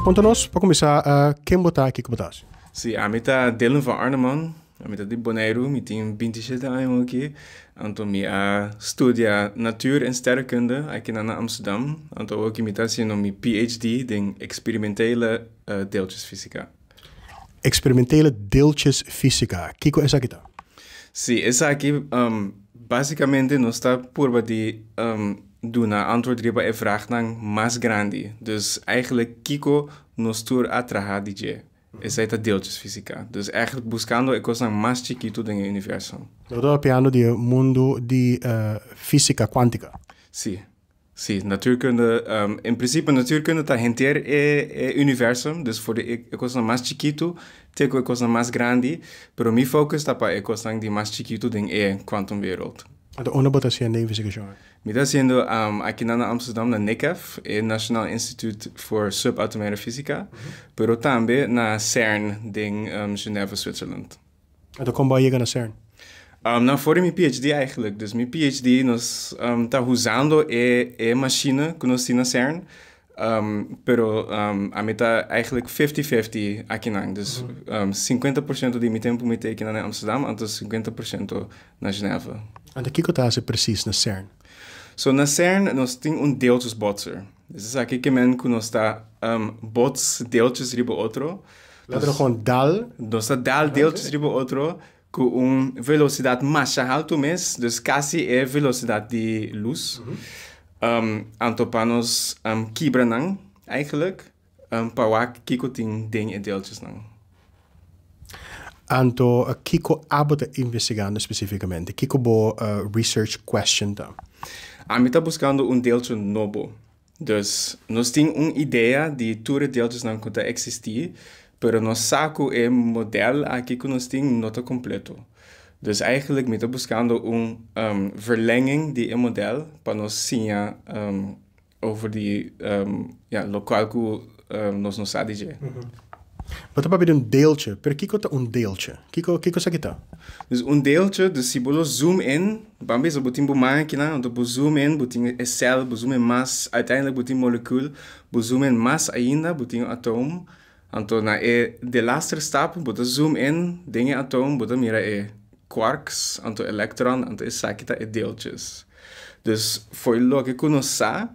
Konta nos, pa kuminsá, ken bo ta i kiko bo ta hasi? Sí, ami ta Dylan van Arneman, ami ta di Boneiru, mi tin 27 aña aki, anto mi a studia natuur en sterrenkunde akinan na Amsterdam, anto awoki mi ta hasiendo mi PhD den experimentele deeltjesfysica. Experimentele deeltjesfysica, kiko esaki ta? Sí, esaki basicamente nos ta purba di duna antwoord riba e vraagnan mas grandi. Dus eigenlijk kiko nos tur a traha di dje. Esei ta deeltjesfysica. Dus eigenlijk buscando e cosnan mas chikitu den e universo. Nos ta papiando di e mundu di física cuántica. Sí. Sí, natuurkunde, in principe natuurkunde ta henter e e universum, dus for di e cosnan mas chikitu te cu e cosnan mas grandi, pero mi focus ta pa e cosnan di mas chikitu den e kwantumwereld. Anto unda bo ta haciendo e investigacion aki? Mi ta haciendo akinan na Amsterdam na NIKHEF, e Nationaal Instituut voor Subatomaire Fysica, pero tambe na CERN den Genève, Switzerland. Anto kon bo a yega na CERN? Nou, for di mi PhD eigenlijk. Dus mi PhD nos ta usando e e machine ku nos tin na CERN, pero ami ta eigenlijk 50-50 akinan. Dus 50% di mi tempu mi ta akinan na Amsterdam, anto 50% na Genève. Anto kiko ta hasi presis na CERN? So na CERN nos tin un deeltjesbotser. Dus esaki ke men ku nos ta bots deeltjes riba otro. Laat nos gewoon dal. Nos ta dal deeltjes riba otro ku un velosidat masha haltu mes, dus kasi e velosidat di lus. Anto pa nos kibra nan eigenlijk, pa wak kiko tin den e deeltjesnan. Anto kiko abo ta investigando spesifikamente? Kiko bo research question ta? Ami ta buskando un deeltje nobo. Dus nos tin un idea di tur e deeltjesnan ku ta eksistí, pero nos sa ku e modèl aki ku nos tin no ta kompleto. Dus eigenlijk mi ta buskando un verlenging di e modèl pa nos siña over di ya lokual ku nos no sa di dje. Bo ta papia di un deeltje, pero kiko ta un deeltje? Kiko kiko esaki ta? Dus un deeltje, dus si bo lo zoom in, ban bisa bo tin bo makina, anto bo zoom in, bo tin e cel, bo zoom in mas, uiteindelijk bo tin molekuul, bo zoom in mas ainda, bo tin un atoom, anto na e delaster stap bo ta zoom in den e atoom, bo ta mira e quarks, anto electron, anto esaki ta e deeltjes. Dus for loke ku nos sa,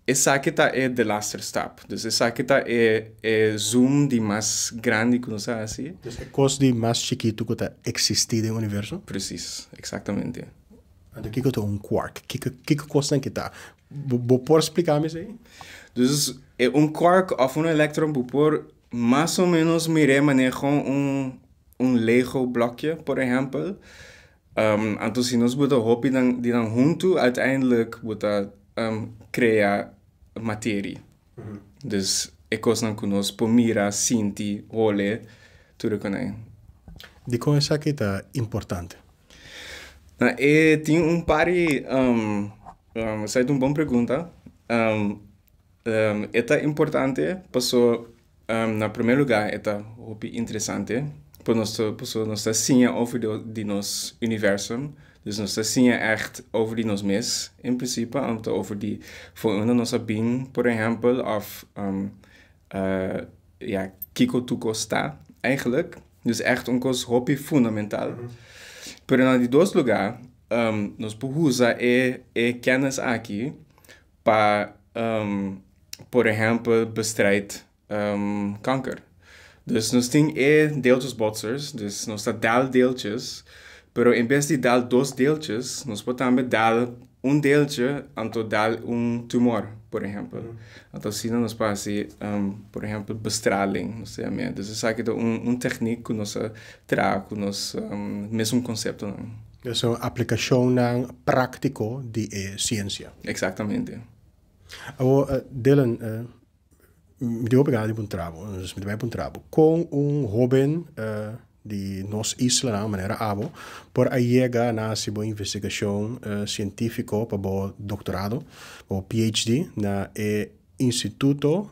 Esaki ta e delaster stap. Dus esaki ta e e zoom di mas grandi ku nos a hasi. Dus e kos di mas chikitu ku ta eksistí den universo? Presis, eksaktamente. Anto kiko ta un quark? Kiko kiko kosnan ki ta? Bo bo por splika mi esei? Dus e un quark òf un elektron bo por mas o ménos mir'é manera kon un un lego blòkje por ehèmpel. Anto si nos bo ta hopi nan di nan huntu uiteindelijk bo ta krea materie. Dus e kosnan ku nos por mira, sinti, hole, tur e konai. Dikon esaki ta importante? Nou, e tin un par di, esei ta un bon pregunta. E ta importante paso na primer lugar e ta hopi interesante pa nos ta pasobra nos ta siña over di nos universum, dus nos ta siña ègt over di nos mes en principe, anto over di for unda nos a bin por ehèmpel òf ya kiko tur kos ta eigenlijk, dus ègt un kos hopi fundamental. Pero na di dos lugar nos por usa e e kènis aki pa por ehèmpel bestrijd kanker. Dus nos tin e deeltjesbotsers, dus nos ta dal deeltjes, pero en bes di dal dos deeltjes, nos por tambe dal un deeltje anto dal un tumor, por ehèmpel. Anto asina nos por hasi, por ehèmpel, bestraling, nos ta yam'é. Dus esaki ta un tèknik ku nos a traha ku nos mesun konseptonan. Dus un aplikashonnan práktiko di e siensia. Eksaktamente. Awor, Dylan, mi tin hopi gana di puntra bo, dus mi ta bai puntra bo, kon un hóben di nos islanan manera abo por a yega na hasi bo investigashon sientífiko pa bo doktorado, pa bo PhD na e instituto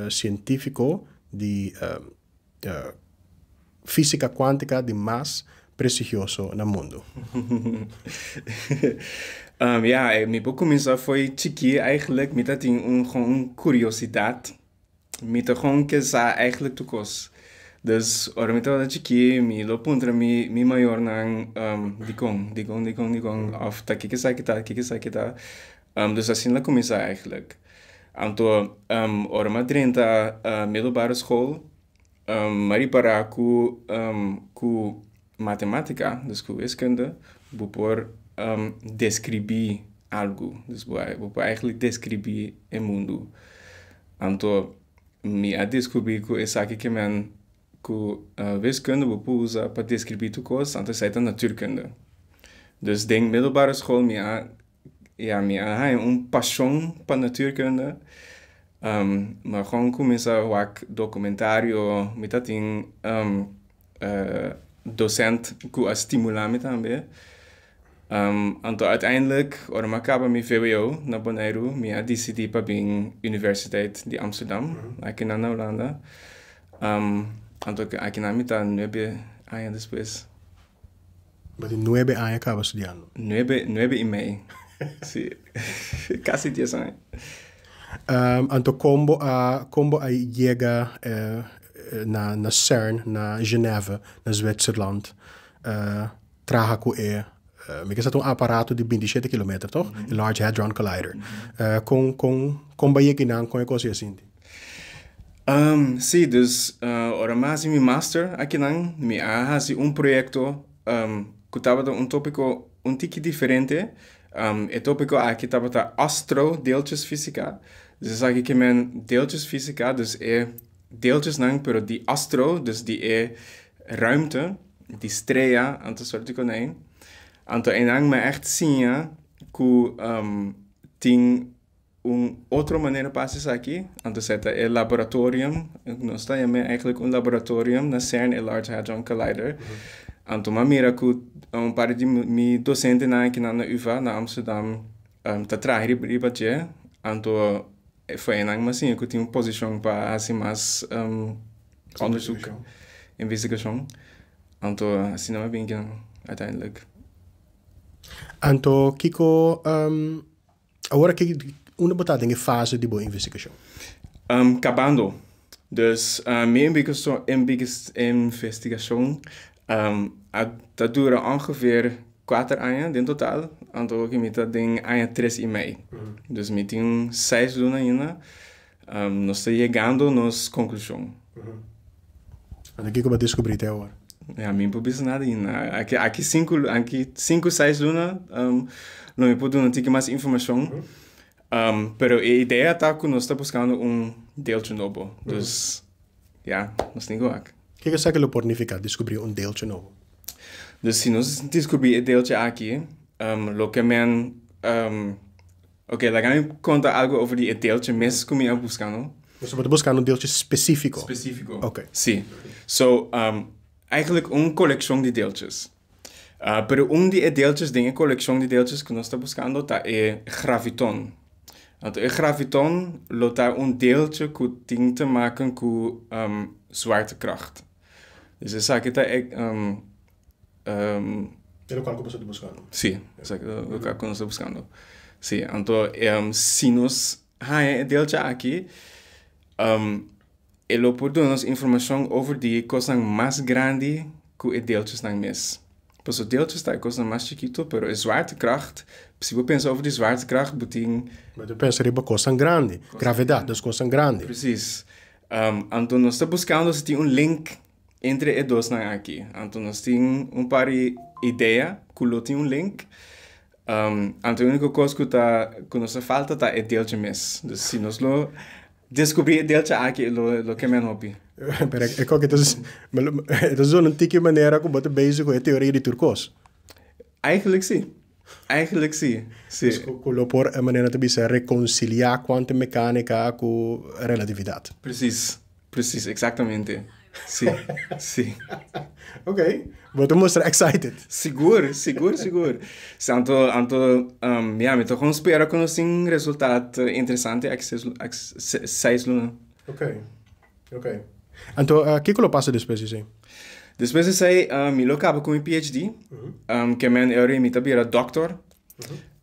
sientífiko di Físika kuántika di mas prestigioso na mundu. Ja, mi por kuminsá fo'i chikí eigenlijk. Mi ta tin un gewoon un kuriosidat. Mi ta gewoon ke sa eigenlijk tur kos. Dus ora mi tabata chikí, mi lo puntra mi mi mayornan dikon, dikon, dikon, dikon, òf ta kiko esaki ta, kiko esaki ta. Dus asina la kuminsá eigenlijk. Anto ora mi a drenta middelbare school, mi a ripará ku ku matemátika, dus ku wiskunde, bo por deskribí algu. Dus bo bo por eigenlijk deskribí e mundu. Anto mi a deskubrí ku esaki ke men ku wiskunde bo por usa pa deskribí tur kos, anto esei ta natuurkunde. Dus den middelbare school mi a ya mi a haña un pashon pa natuurkunde. Mi a gewoon kuminsá wak dokumentario, mi ta tin docent ku a stimulá mi tambe. Anto uiteindelijk ora mi a kaba mi vwo na Boneiru mi a disidí pa bin Universiteit di Amsterdam akinan na Hulanda. Anto akinan mi ta nuebe aña despues. Bo tin nuebe aña kaba studiando? Nuebe, nuebe i mei. Si, kasi dies aña. Anto kon bo a, kon bo a yega na na CERN na Genève na Zwitserland traha ku e mi ke sa ta un aparato di 27 kilometer toch? E Large Hadron Collider. Kon kon kon bo a yega einan kon e kos ei a sinti? Si, dus ora mi a hasi mi master akinan mi a hasi un proyekto ku tabata un topiko un tiki diferente. E topiko aki tabata astrodeeltjesfysika. Dus esaki ke men deeltjesfysika, dus e deeltjesnan pero di astro, dus di e ruimte, di strea, anto soort di konei. Anto einan mi a ègt siña ku tin un otro manera pa hasi esaki, anto esei ta e laboratorium, nos ta yam'é eigenlijk un laboratorium na CERN, e Large Hadron Collider. Anto mi a mira ku un par di mi dosentenan akinan na UvA, na Amsterdam, ta traha riba dje, anto for einan mi a siña ku tin un posishon pa hasi mas onderzoek, investigashon. Anto asina mi a bin akinan uiteindelijk. Anto kiko Awor aki unda bo ta den e fase di bo investigashon? Kabando. Dus mi investigashon a ta dura ongeveer kuater aña den total, anto oki mi ta den aña tres i mei. Dus mi tin seis luna ainda. Nos ta yegando nos konklushon. Anto kiko bo a deskubrí te awor? Ya, mi por bisa nada ainda. Aki, aki sinku, aki sinku, seis luna, lo mi por duna un tiki mas informashon. Pero e idea ta ku nos ta buskando un deeltje nobo. Dus, ya, nos tin ku wak. Kiko esaki lo por nifiká, deskubrí un deeltje nobo? Dus si nos deskubrí e deeltje aki, loke men Ok, laga mi konta algu over di e deeltje mes ku mi a buska, no? Boso bo ta buskando un deeltje spesífiko? Spesífiko. Ok. Sí. So, eigenlijk un kolekshon di deeltjes. Pero un di e deeltjes den e kolekshon di deeltjes ku nos ta buskando ta e graviton. Anto e graviton lo ta un deeltje ku tin te maken ku zwaartekracht. Dus esaki ta e E lokual ku boso ta buskando. Sí, esaki ta lokual ku nos ta buskando. Sí, anto si nos haña e deeltje aki, e lo por duna nos informashon over di kosnan mas grandi ku e deeltjesnan mes. Pasobra deeltjes ta e kosnan mas chikitu, pero e zwaartekracht, si bo pensa over di zwaartekracht, bo tin. Bo ta pensa riba kosnan grandi, gravedat, dus kosnan grandi. Presis. Anto nos ta buskando si tin un link Entre e dosnan aki, anto nos tin un par di idea ku lo tin un link. Anto e úniko kos ku ta ku nos ta falta ta e deeltje mes. Dus si nos lo deskubrí e deeltje aki e lo lo kem'en hopi. Pero e koke ta e ta zona un tiki manera ku bo ta bezig ku e teoria di tur kos. Eigenlijk si. Eigenlijk si, si. Dus ku lo por e manera ta bisa rekonsiliá kwantummekanika ku relatividat. Precies. Precies, exactamente. Sí, sí. Ok, bo ta mustra excited. Sigur, sigur, sigur. Sí, anto, anto, um, ja, mi ta gewoon spera ku nos tin resultaat interesante aki seis, aki seis luna. Ok, ok. Anto, uh, kiko lo pasa despues di esei? Despues di esei, uh, mi lo kaba ku mi PhD. Um, ke men e ora mi ta bira dokter.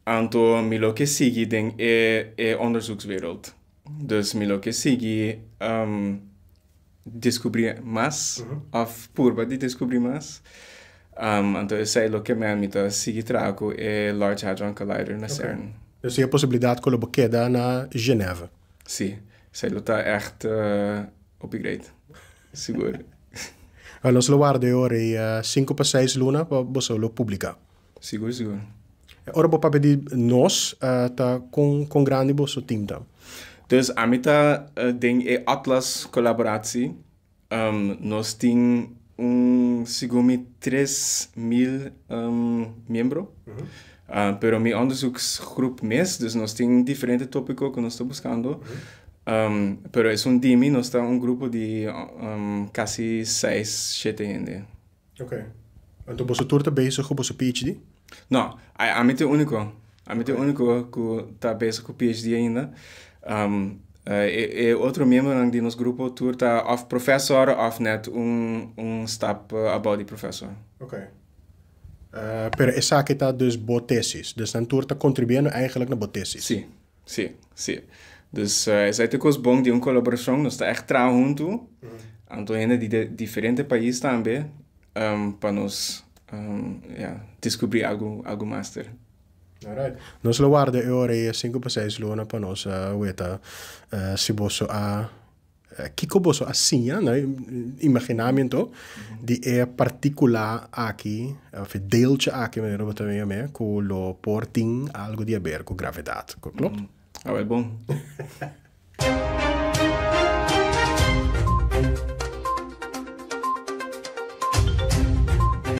Anto, mi lo ke sigui den e, e onderzoekswereld. Dus mi lo ke sigui um, deskubrí mas, òf purba di deskubrí mas. Um, anto esei lo ke men mi ta sigui traha ku e Large Hadron Collider na CERN. Dus tin e posibilidat ku lo bo keda na Genève? Sí, esei lo ta ègt uh, hopi great. Sigur. Wel, nos lo warda e ora ei 5 pa 6 luna pa boso lo publiká. Sigur, sigur. Ora bo papia di nos, ta kon grandi boso team ta? Dus ami ta den e Atlas kolaboratie. Nos tin un segun mi 3000 miembro. Pero mi onderzoeksgroep mes, dus nos tin diferente tópiko ku nos ta buskando. Pero esun di mi, nos ta un grupo di kasi 6, 7 hende. Ok. Anto boso tur ta bezig ku boso PhD? No, ami ta e úniko. Ami ta e úniko ku ta bezig ku PhD ainda. E otro miembronan di nos grupo tur ta òf profesor òf net un stap abou di profesor. Ok. Pero esaki ta dus bo tesis. Dus nan tur ta kontribuyendo eigenlijk na bo tesis. Sí. Dus esei ta kos bon di un kolaborashon. Nos ta ègt traha huntu. Anto hende di diferente pais tambe pa nos ja, deskubrí algu master. Alright. Nos lo warda e ora ei 5 pa 6 luna pa nos weta si boso a kiko boso a siña, no? Imaginamento di e partíkula aki, òf e deeltje aki, manera bo ta yam'é, ku lo por tin algu di aber ku gravedat. Klopt? Ah, wel bon.